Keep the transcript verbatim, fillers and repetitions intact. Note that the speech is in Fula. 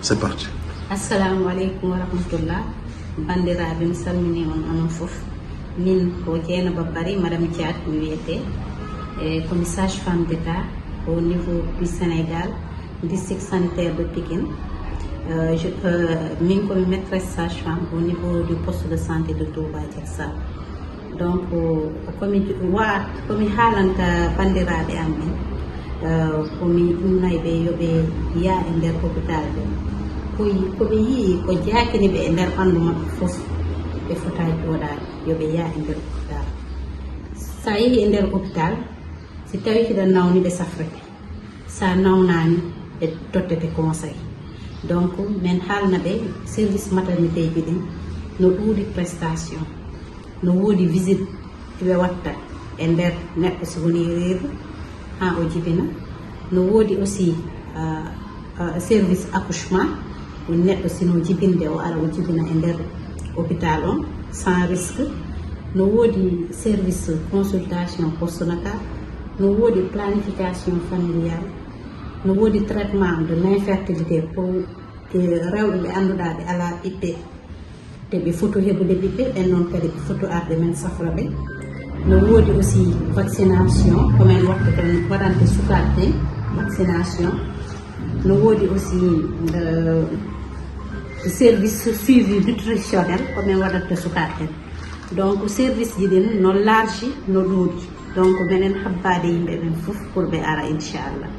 C'est parti. Assalamu aleykum wa rahmatullah. Banndiraaɓe, mi salmini on onon fof. Min ko Dieynaba Barry, Madame Thiat mi wiyetee. E komi sage-femme d'État au niveau du Sénégal, district sanitaire de Pikine. Euh, je, euh, min komi maîtresse sage-femme au niveau du poste de santé de Touba Diacksao. Donc, komi wa komi haalanta banndiraaɓe am ɓen, eh, komi innay ɓe yo ɓe yaa e nder hôpital ɓe. Ko yi- ko ɓe yii ko jaakini ɓe e nder ɓanndu maɓɓe fof, ɓe fota jooɗaade, yo ɓe yaa e nder hôpital. So a yehi e nder hôpital, si tawi hiɗa nawni, ɓe safrete. So a nawnaani, ɓe tottete conseil. Donc, min haalna ɓe service maternité ji ɗin no ɗuuɗi prestation, no woodi visite ɓe watta e nder neɗɗo si woni reedu haa o jibina. No woodi aussi, ah, ah, service accouchement, woni neɗɗo sino jibinde, o ara o jibina e nder hôpital on sans risque. No woodi service consultation postnatal, no woodi planification familiale, no woodi traitement de l'infertilité pour, eh, rewɓe ɓe annduɗaa ɓe alaa ɓiɓɓe, te ɓe foti heɓude ɓiɓɓe, ɓen noon kadi ɓe foti arde, min safra ɓe. No woodi aussi vaccination, ko min waɗata, waɗante sukaaɓe ɓen vaccination. No woodi aussi, euh, service suivi nutritionnel, ko min waɗanta sukaaɓe ɓen. Donc, service ji ɗin no large, no ɗuuɗi. Donc, minen habbaade yimɓe ɓen fof pour ɓe ara, inchallah.